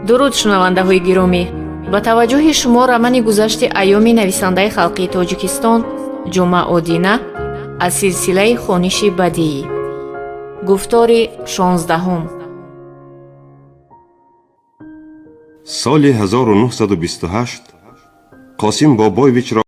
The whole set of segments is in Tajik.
Дуруд, шунавандаҳои гиромӣ! Ба таваҷҷӯҳи шумо романи гузашти айёми нависандаи халқии Тоҷикистон Ҷумъа Одина аз силсилаи хониши бадиӣ. Гуфтори 16. Соли 1928 Қосим Бобоевичро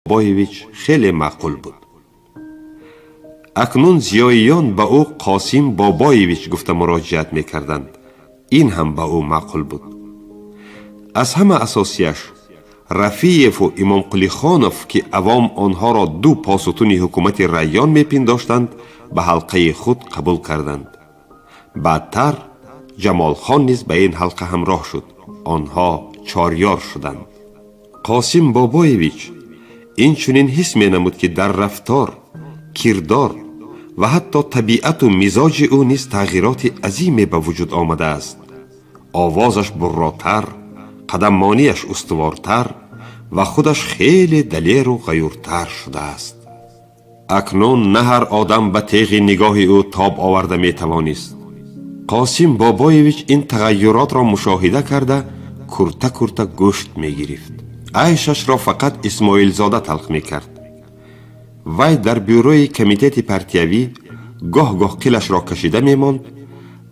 Бобоевич хеле маъқул буд. Акнун зиёиён ба ӯ Қосим Бобоевич гуфта муроҷиат мекарданд. Ин ҳам ба ӯ маъқул буд. Аз ҳама асосияш Рафиеву Имомқулихонов, ки авом онҳоро ду посутуни ҳукумати район мепиндоштанд, ба ҳалқаи худ қабул карданд. Баъдтар Ҷамолхон низ ба ин ҳалқа ҳамроҳ шуд. Онҳо чорёр шуданд. Қосим Бобоевич инчунин ҳис менамуд, ки дар рафтор, кирдор ва ҳатто табиату мизоҷи ӯ низ тағйироти азиме ба вуҷуд омадааст. Овозаш бурротар, қадаммонияш устувортар ва худаш хеле далеру ғаюртар шудааст. Акнун на ҳар одам ба теғи нигоҳи ӯ тоб оварда метавонист. Қосим Бобоевич ин тағайюротро мушоҳида карда, курта курта гӯшт мегирифт. Айшашро фақат Исмоилзода талх мекард. Вай дар бюрои комитети партиявӣ гоҳ-гоҳ қилашро кашида мемонд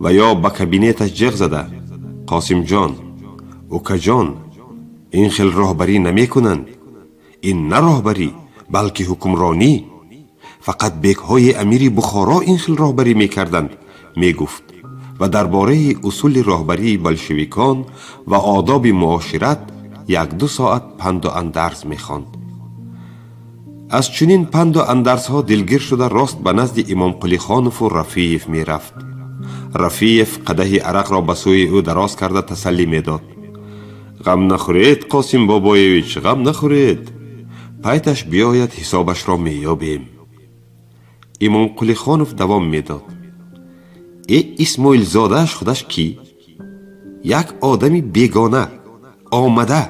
ва ё ба кабинеташ ҷеғ зада: «Қосимҷон, укаҷон, ин хел роҳбарӣ намекунанд. Ин на роҳбарӣ, балки ҳукмронӣ. Фақат бекҳои амири Бухоро ин хел роҳбарӣ мекарданд», мегуфт ва дар бораи усули роҳбарии болшевикон ва одоби муошират як-ду соат панду андарз мехонд. Аз чунин панду андарзҳо дилгир шуда, рост ба назди Имомқулихонову Рафиев мерафт. Рафиев қадаҳи арақро ба сӯи ӯ дароз карда, тасаллӣ медод: «Ғам нахӯред, Қосим Бобоевич, ғам нахӯред. Пайташ биёяд, ҳисобашро меёбем». Имомқулихонов давом медод: «Э, Исмоилзодааш худаш кӣ? Як одами бегона омада.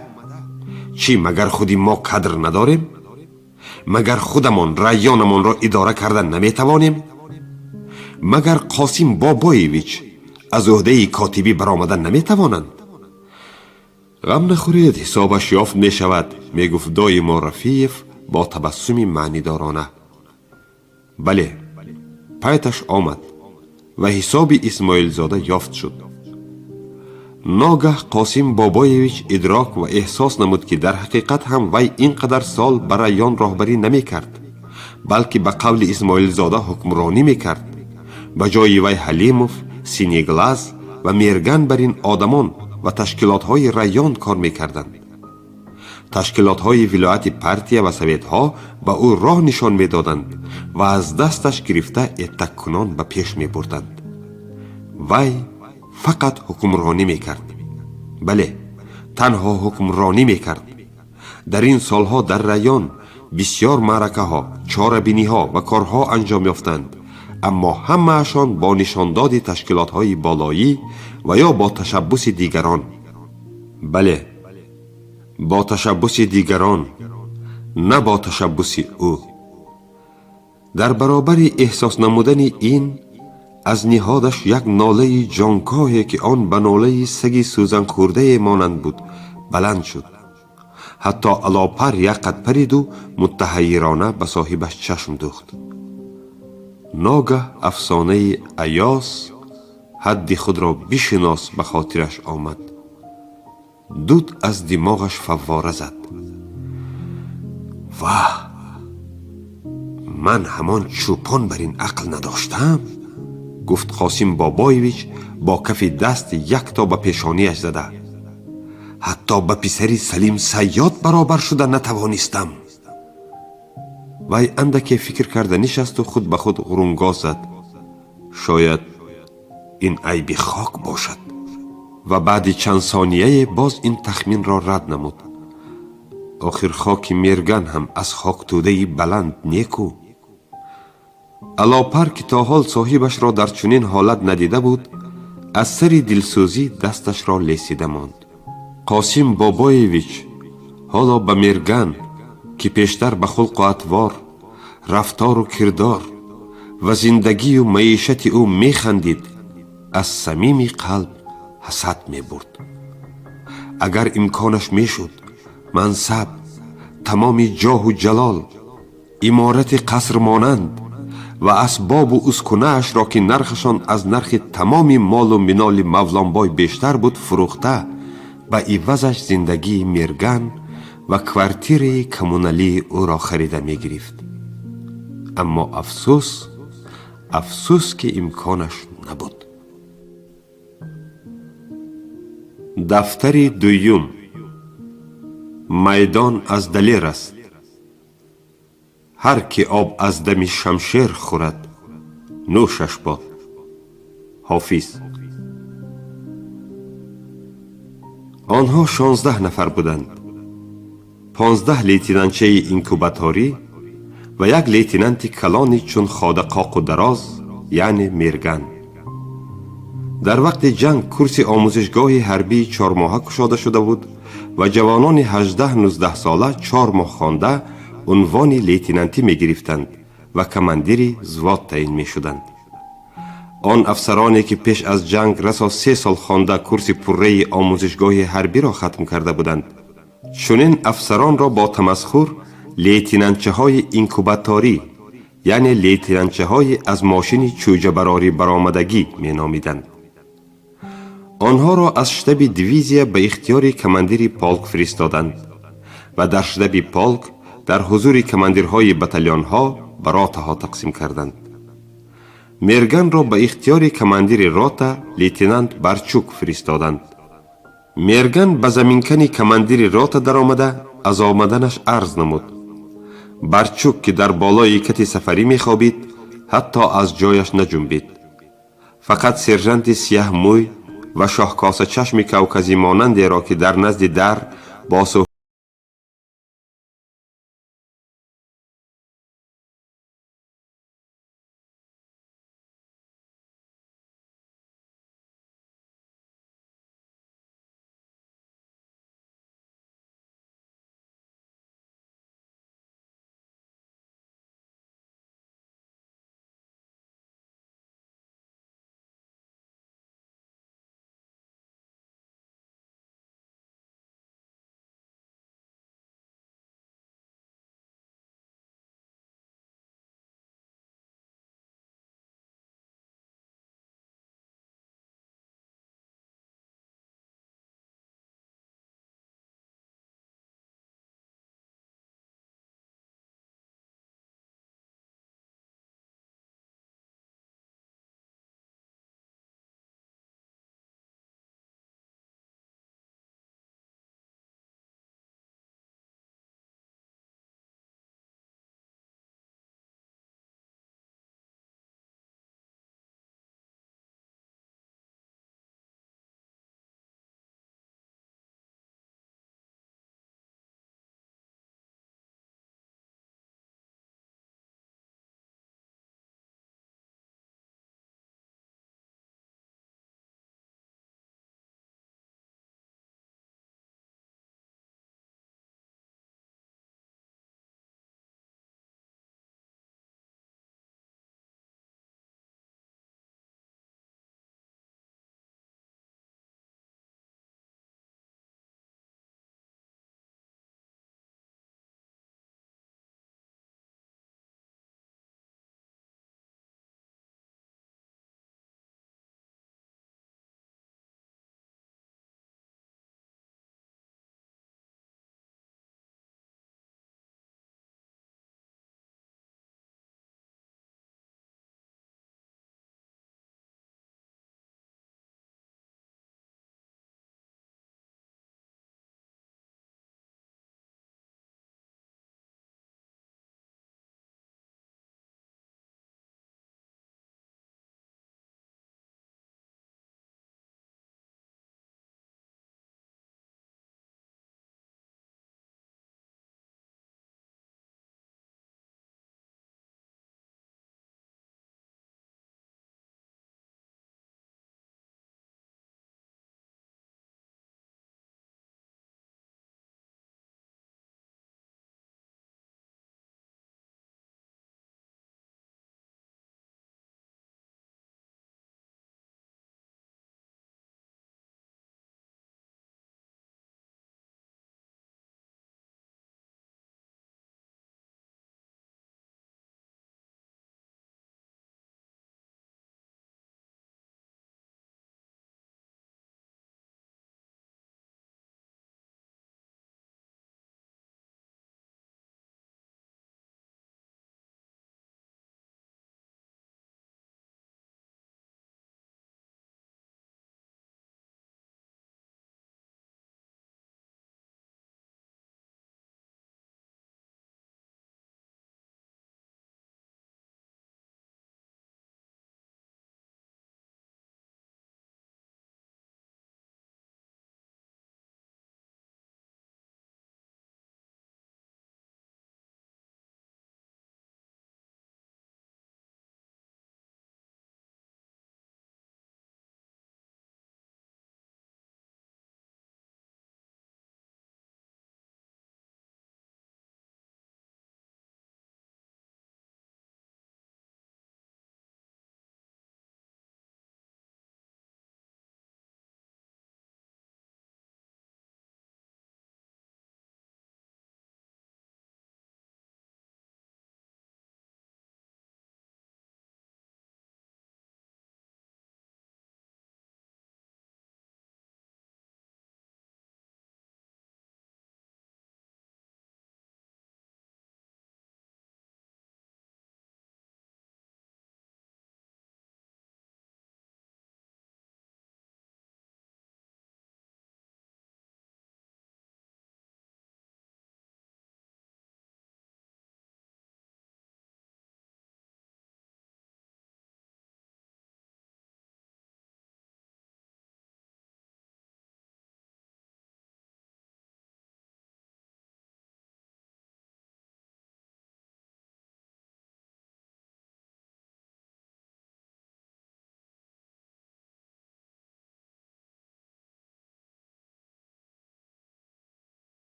Чӣ, магар худи мо кадр надорем? Магар худамон районамонро идора карда наметавонем? Магар Қосим Бобоевич аз ӯҳдаи котибӣ баромада наметавонанд? Ғам нахӯред, ҳисобаш ёфт мешавад», мегуфт доимо Рафиев бо табассуми маънидорона. Бале, пайташ омад ва ҳисоби Исмоилзода ёфт шуд. Ногаҳ Қосим Бобоевич идрок ва эҳсос намуд, ки дар ҳақиқат ҳам вай ин қадар сол ба район роҳбарӣ намекард, балки ба қавли Исмоилзода ҳукмронӣ мекард. Ба ҷои вай Ҳалимов, Синеглаз ва Мерган бар ин одамон ва ташкилотҳои район кор мекарданд. Ташкилотҳои вилояти партия ва советҳо ба ӯ роҳ нишон медоданд ва аз дасташ гирифта, этаккунон ба пеш мебурданд. Вай фақат ҳукмронӣ мекард. Бале, танҳо ҳукмронӣ мекард. Дар ин солҳо дар район бисьёр маъракаҳо, чорабиниҳо ва корҳо анҷом ёфтанд, аммо ҳамаашон бо нишондоди ташкилотҳои болоӣ ва ё бо ташаббуси дигарон. Бале, бо ташаббуси дигарон, на бо ташаббуси ӯ. Дар баробари эҳсос намудани ин, аз ниҳодаш як нолаи ҷонкоҳе, ки он ба нолаи саги сӯзанхӯрдае монанд буд, баланд шуд. Ҳатто Алопар як қад париду муттаҳайирона ба соҳибаш чашм дӯхт. Ногаҳ афсонаи Аёс «Ҳадди худро бишинос» ба хотираш омад. Дуд аз димоғаш фаввора зад. «Ваҳ, ман ҳамон чӯпон бар ин ақл надоштам», гуфт Қосим Бобоевич бо кафи даст якто ба пешонияш зада. «Ҳатто ба писари Салим Сайёд баробар шуда натавонистам». Вай андаке фикр карда нишасту худ ба худ ғурунгоз зад: «Шояд ин айби хок бошад». Ва баъди чанд сонияе боз ин тахминро рад намуд: «Охир хоки Мерган ҳам аз хоктӯдаи баланд неку». Алопар, ки то ҳол соҳибашро дар чунин ҳолат надида буд, аз сари дилсӯзӣ дасташро лесида монд. Қосим Бобоевич ҳоло ба Мерган, ки пештар ба хулқу атвор, рафтору кирдор ва зиндагию маишати ӯ механдид, аз самими қалб ҳасад мебурд. Агар имконаш мешуд, мансаб, тамоми ҷоҳу ҷалол, иморати қасрмонанд ва асбобу ускунаашро, ки нархашон аз нархи тамоми молу миноли Мавлонбой бештар буд, фурӯхта, ба ивазаш зиндагии Мерган Ва квартираи коммуналии ӯро харида мегирифт. Аммо афсӯс, афсӯс, ки имконаш набуд. Дафтари дуюм. Майдон аз далер аст. Ҳар ки об аз дами шамшер хӯрад, нӯшаш бод. Ҳофиз. Онҳо 16 нафар буданд: 15 лейтенантчаи инкубаторӣ ва як лейтенанти калони чун хода қоқу дароз, яъне Мерган. Дар вақти ҷанг курси омӯзишгоҳи ҳарбии чормоҳа кушода шуда буд ва ҷавонони 18-19 сола 4 моҳ хонда, унвони лейтенантӣ мегирифтанд ва командири взвод таъин мешуданд. Он афсароне, ки пеш аз ҷанг расо 3 сол хонда, курси пурраи омӯзишгоҳи ҳарбиро хатм карда буданд, чунин афсаронро бо тамасхур лейтенантчаҳои инкубаторӣ, яъне лейтенантчаҳои аз мошини чӯҷабарорӣ баромадагӣ меномиданд. Онҳоро аз штаби дивизия ба ихтиёри командири полк фиристоданд ва дар штаби полк дар ҳузури командирҳои батальонҳо ба ротаҳо тақсим карданд. Мерганро ба ихтиёри командири рота лейтенант Барчук фиристоданд. Мерган ба заминкани командири рота даромада, аз омаданаш арз намуд. Барчук, ки дар болои кати сафарӣ мехобид, ҳатто аз ҷояш наҷунбид. Фақат сержанти сияҳмӯй ва шоҳкосачашми кавказимонандеро, ки дар назди дар бо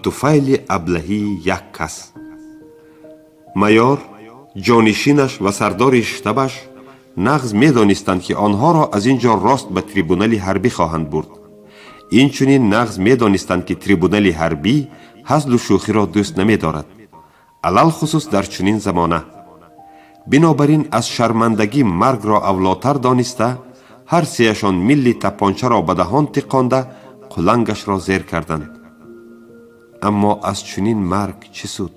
Туфайли аблаҳии як кас. Майор, ҷонишинаш ва сардори штабаш нағз медонистанд, ки онҳоро аз ин ҷо рост ба трибунали ҳарбӣ хоҳанд бурд. Инчунин нағз медонистанд, ки трибунали ҳарбӣ ҳазлу шӯхиро дӯст намедорад, алалхусус дар чунин замона. Бинобар ин аз шармандагӣ маргро авлотар дониста, ҳар сеяшон милли тапончаро ба даҳон тиқонда, қулангашро зер карданд. Аммо аз чунин марг чӣ суд?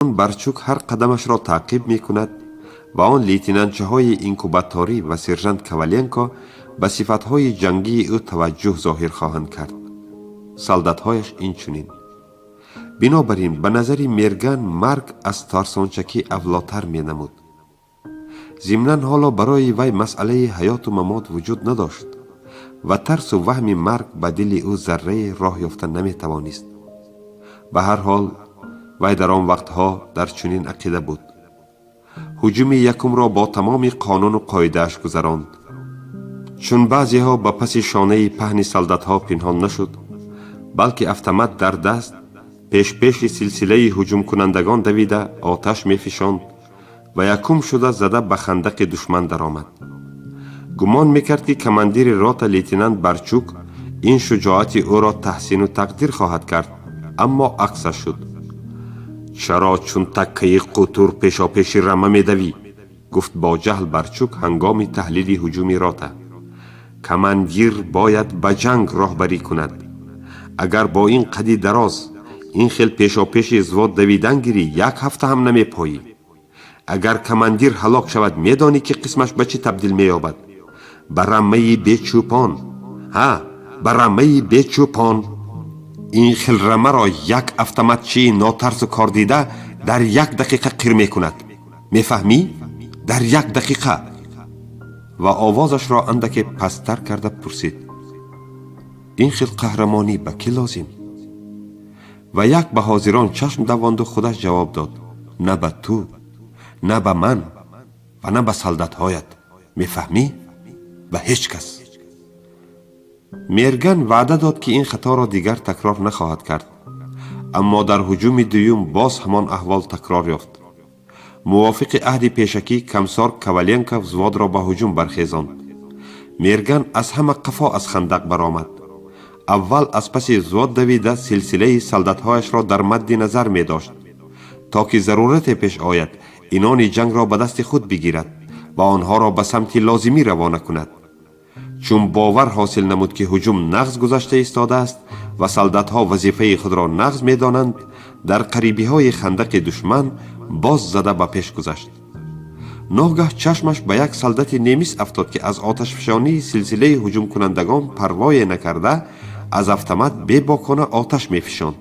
Барчук ҳар қадамашро таъқиб мекунад ва он лейтенантчаҳои инкубаторӣ ва сержант Коваленко ба сифатҳои ҷангии ӯ таваҷҷӯҳ зоҳир хоҳанд кард. Солдатҳояш инчунин. Бинобар ин, ба назари Мерган, марг аз тарсончакӣ авлотар менамуд. Зимнан, ҳоло барои вай масъалаи ҳаёту мамот вуҷуд надошт ва тарсу ваҳми марг ба дили ӯ заррае роҳ ёфта наметавонист. Ба ҳар ҳол, вай дар он вақтҳо дар чунин ақида буд. Ҳуҷуми якумро бо тамоми қонуну қоидааш гузаронд. Чун баъзеҳо ба паси шонаи паҳни солдатҳо пинҳон нашуд, балки автомат дар даст пешпеши силсилаи ҳуҷумкунандагон давида, оташ мефишонд ва якум шуда зада ба хандақи душман даромад. Гумон мекард, ки командири рота лейтенант Барчук ин шуҷоати ӯро таҳсину тақдир хоҳад кард, аммо аксаш шуд. «Чаро чун таккаи қутур пешопеши рама медавӣ?» — гуфт бо ҷаҳл Барчук ҳангоми таҳлили ҳуҷуми рота. «Командир бояд ба ҷанг роҳбарӣ кунад. Агар бо ин қади дароз ин хел пешопеши взвод давидан гирӣ, як ҳафта ҳам намепоӣ. Агар командир ҳалок шавад, медонӣ, ки қисмаш ба чӣ табдил меёбад? Ба рамаи бечӯпон. Ҳа, ба рамаи бечӯпон. Ин хел рамаро як автоматчии нотарсу кордида дар як дақиқа қир мекунад. Мефаҳмӣ? Дар як дақиқа!» Ва овозашро андаке пасттар карда пурсид: «Ин хел қаҳрамонӣ ба кӣ лозим?» Ва як ба ҳозирон чашм давонду худаш ҷавоб дод: «На ба ту, на ба ман ва на ба солдатҳоят. Мефаҳмӣ? Ба ҳеҷ кас!» Мерган ваъда дод, ки ин хаторо дигар такрор нахоҳад кард, аммо дар ҳуҷуми дуюм боз ҳамон аҳвол такрор ёфт. Мувофиқи аҳди пешакӣ, камсор Коваленко взводро ба ҳуҷум бархезонд. Мерган аз ҳама қафо аз хандақ баромад. Аввал аз паси взвод давида, силсилаи солдатҳояшро дар мадди назар медошт, то ки зарурате пеш ояд, инони ҷангро ба дасти худ бигирад ва онҳоро ба самти лозимӣ равона кунад. Чун бовар ҳосил намуд, ки ҳуҷум нағз гузашта истодааст ва солдатҳо вазифаи худро нағз медонанд, дар қарибиҳои хандақи душман боз зада ба пеш гузашт. Ногаҳ чашмаш ба як солдати немис афтод, ки аз оташфишонии силсилаи ҳуҷумкунандагон парвое накарда, аз автомат бебокона оташ мефишонд.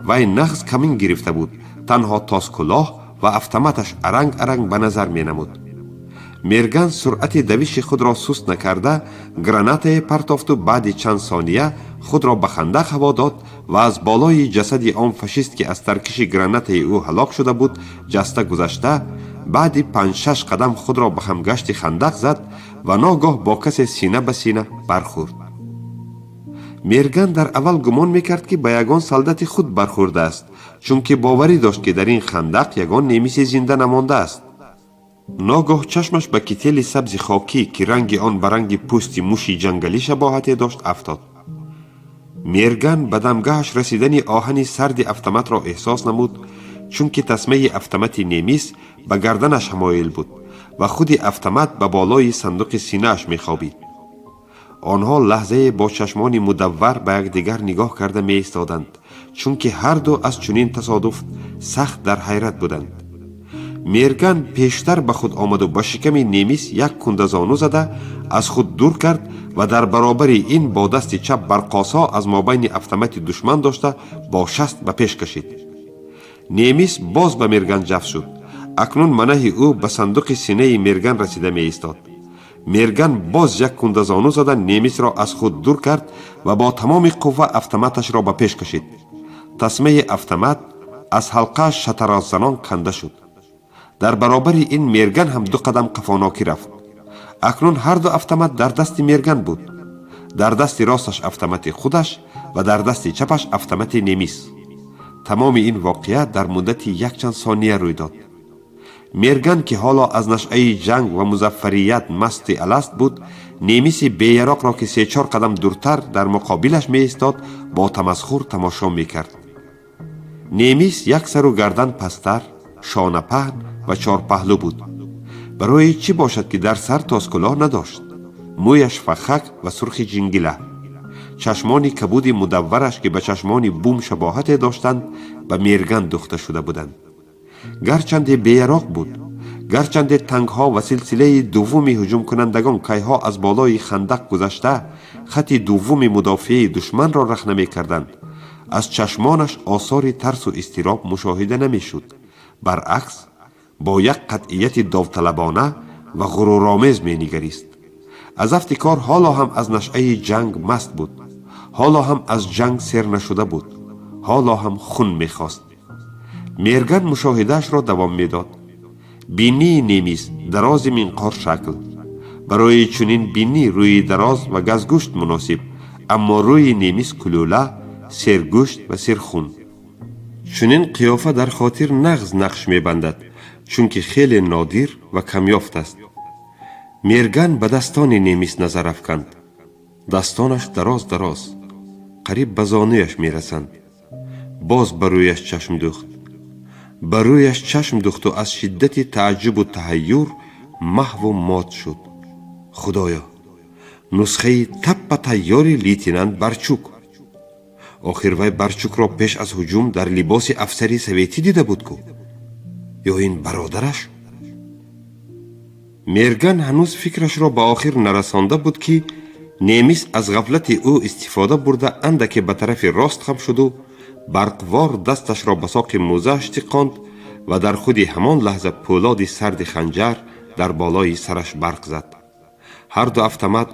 Вай нағз камин гирифта буд, танҳо тоскулоҳ ва автоматаш аранг аранг ба назар менамуд. Мерган суръати давиши худро суст накарда, гранатае партофту баъди чанд сония худро ба хандақ ҳаво дод ва аз болои ҷасади он фашист, ки аз таркиши гранатаи ӯ ҳалок шуда буд, ҷаста гузашта, баъди панҷ-шаш қадам худро ба ҳамгашти хандақ зад ва ногоҳ бо касе сина ба сина бархӯрд. Мерган дар аввал гумон мекард, ки ба ягон солдати худ бархӯрдааст, чунки боварӣ дошт, ки дар ин хандақ ягон немиси зинда намондааст. Ногоҳ чашмаш ба кители сабзи хокӣ, ки ранги он ба ранги пӯсти муши ҷангалӣ шабоҳате дошт, афтод. Мерган ба дамгаҳаш расидани оҳани сарди автоматро эҳсос намуд, чунки тасмаи автомати немис ба гарданаш ҳамоил буд ва худи автомат ба болои сандуқи синааш мехобид. Онҳо лаҳзае бо чашмони мудаввар ба якдигар нигоҳ карда меистоданд, чунки ҳарду аз чунин тасодуф сахт дар ҳайрат буданд. Мерган пештар ба худ омаду ба шиками немис як кундазону зада, аз худ дур кард ва дар баробари ин бо дасти чап барқосо аз мобайни автомати душман дошта, бо шаст ба пеш кашид. Немис боз ба Мерган ҷафт шуд. Акнун манаҳи ӯ ба сандуқи синаи Мерган расида меистод. Мерган боз як кундазону зада, немисро аз худ дур кард ва бо тамоми қувва автоматашро ба пеш кашид. Тасмаи автомат аз ҳалқааш шатароззанон канда шуд. Дар баробари ин Мерган ҳам ду қадам қафонокӣ рафт. Акнун ҳарду автомат дар дасти Мерган буд: дар дасти росташ автомати худаш ва дар дасти чапаш автомати немис. Тамоми ин воқеа дар муддати якчанд сония рӯй дод. Мерган, ки ҳоло аз нашъаи ҷанг ва музаффарият масти аласт буд, немиси беяроқро, ки се-чор қадам дуртар дар муқобилаш меистод, бо тамасхур тамошо мекард. Немис як сару гардан пасттар, шонапаҳн ва чорпаҳлӯ буд. Барои чӣ бошад, ки дар сар тоскулоҳ надошт? Мӯяш фахак ва сурхи ҷингила, чашмони кабуди мудаввараш, ки ба чашмони бум шабоҳате доштанд, ба Мерган духта шуда буданд. Гарчанде беяроқ буд, гарчанде тангҳо ва силсилаи дуввуми ҳуҷумкунандагон кайҳо аз болои хандақ гузашта хати дуввуми мудофиаи душманро рахна мекарданд, аз чашмонаш осори тарсу изтироб мушоҳида намешуд. Баръакс, бо як қатъияти довталабона ва ғуруромез менигарист. Аз афти кор ҳоло ҳам аз нашъаи ҷанг маст буд, ҳоло ҳам аз ҷанг сер нашуда буд, ҳоло ҳам хун мехост. Мерган мушоҳидаашро давом медод. Бинии немис дарози минқор шакл. Барои чунин бинӣ рӯи дароз ва газгӯшт муносиб, аммо рӯи немис кулӯла, сергӯшт ва серхун. Чунин қиёфа дар хотир нағз нақш мебандад, чунки хеле нодир ва камёфт аст. Мерган ба дастони немис назар афканд. Дастонаш дароз дароз, қариб ба зонуяш мерасанд. Боз ба рӯяш чашм дӯхт. Ба рӯяш чашм дӯхту аз шиддати тааҷҷубу таҳайюр маҳву мот шуд. Худоё, нусхаи таппа тайёри лейтенант Барчук. Охир вай Барчукро пеш аз ҳуҷум дар либоси афсари советӣ дида буд ку? Ё ин бародараш? Мерган ҳанӯз фикрашро ба охир нарасонда буд, ки немис аз ғафлати ӯ истифода бурда андаке ба тарафи рост хам шуду барқвор дасташро ба соқи мӯзааш тиқонд ва дар худи ҳамон лаҳза пӯлоди сарди ханҷар дар болои сараш барқ зад. Ҳарду автомат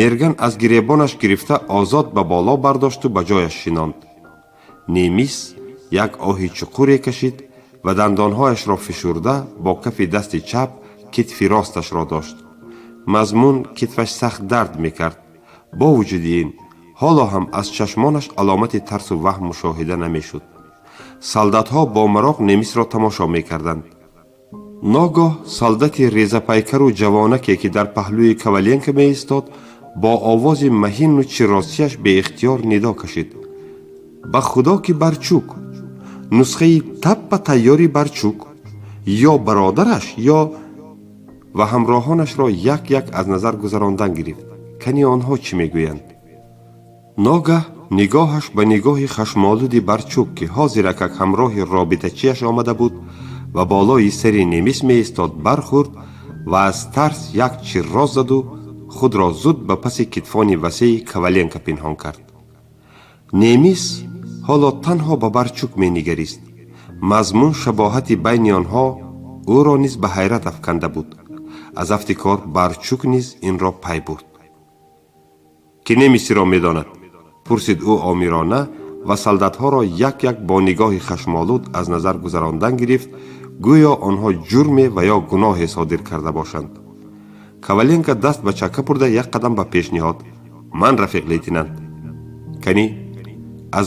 Мерган аз гиребонаш гирифта озод ба боло бардошту ба ҷояш шинонд. Немис як оҳи чуқуре кашид ва дандонҳояшро фишурда бо кафи дасти чап китфи росташро дошт. Мазмун китфаш сахт дард мекард. Бо вуҷуди ин, ҳоло ҳам аз чашмонаш аломати тарсу ваҳм мушоҳида намешуд. Солдатҳо бо мароқ немисро тамошо мекарданд. Ногоҳ солдати резапайкару ҷавонаке, ки дар паҳлӯи Коваленко меистод, бо овози маҳину чиросияш беихтиёр нидо кашид: «Ба худо, ки Барчук! Нусхаи таппа тайёри Барчук! Ё бародараш, ё...» Ва ҳамроҳонашро як як аз назар гузарондан гирифт. Кани онҳо чӣ мегӯянд? Ногаҳ нигоҳаш ба нигоҳи хашмолуди Барчук, ки ҳозиракак ҳамроҳи робитачиаш омада буд ва болои сари немис меистод, бархӯрд ва аз тарс як чирроз заду худро зуд ба паси китфони васеи Коваленко пинҳон кард. Немис ҳоло танҳо ба Барчук менигарист. Мазмун шабоҳати байни онҳо ӯро низ ба ҳайрат афканда буд. Аз афти кор Барчук низ инро пай бурд. «Ки немисиро медонад?» пурсид ӯ омирона ва солдатҳоро як як бо нигоҳи хашмолуд аз назар гузарондан гирифт, гӯё онҳо ҷурме ва ё гуноҳе содир карда бошанд. Коваленко даст ба чакка бурда як қадам ба пеш ниҳод. «Ман, рафиқ лейтенант». «Кани, аз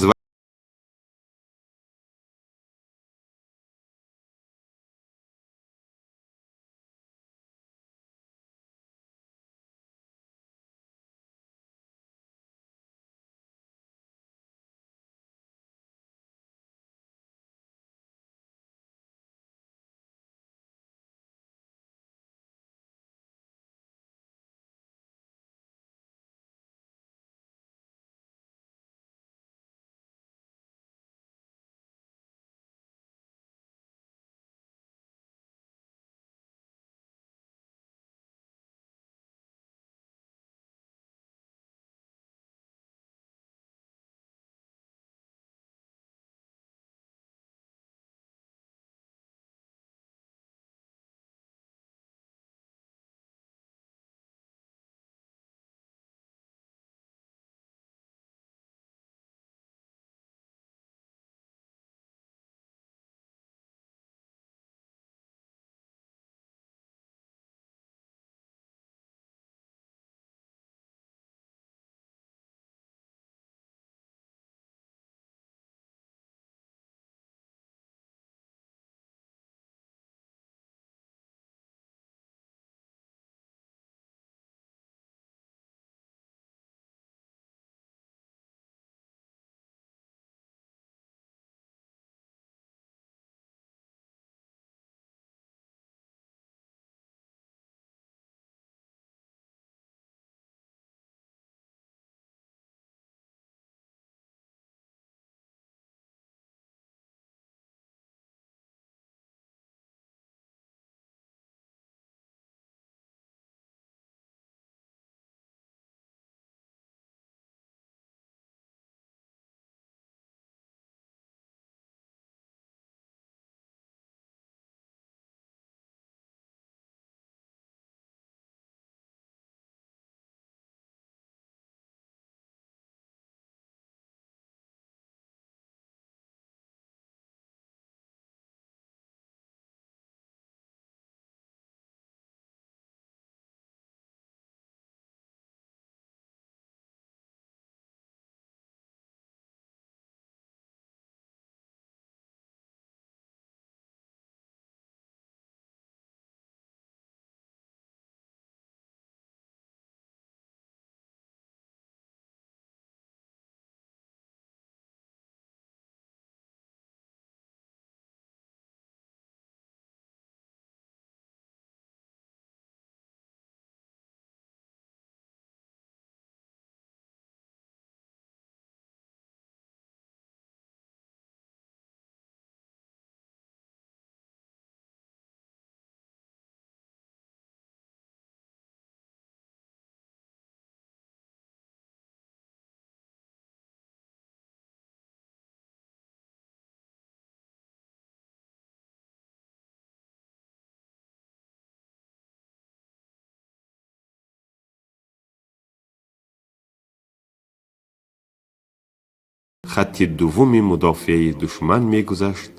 Хатти дуввуми мудофиаи душман мегузашт,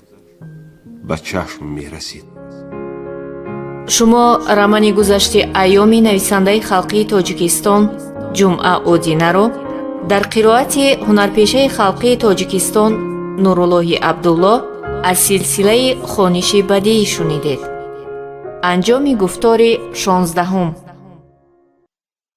ба чашм мерасид. Шумо романи гузашти айёми нависандаи халқии Тоҷикистон Ҷумъа Одинаро дар қироати ҳунарпешаи халқии Тоҷикистон Нуруллоҳи Абдулло аз силсилаи хониши бадиӣ шунидед. Анҷоми гуфтори 16-ум.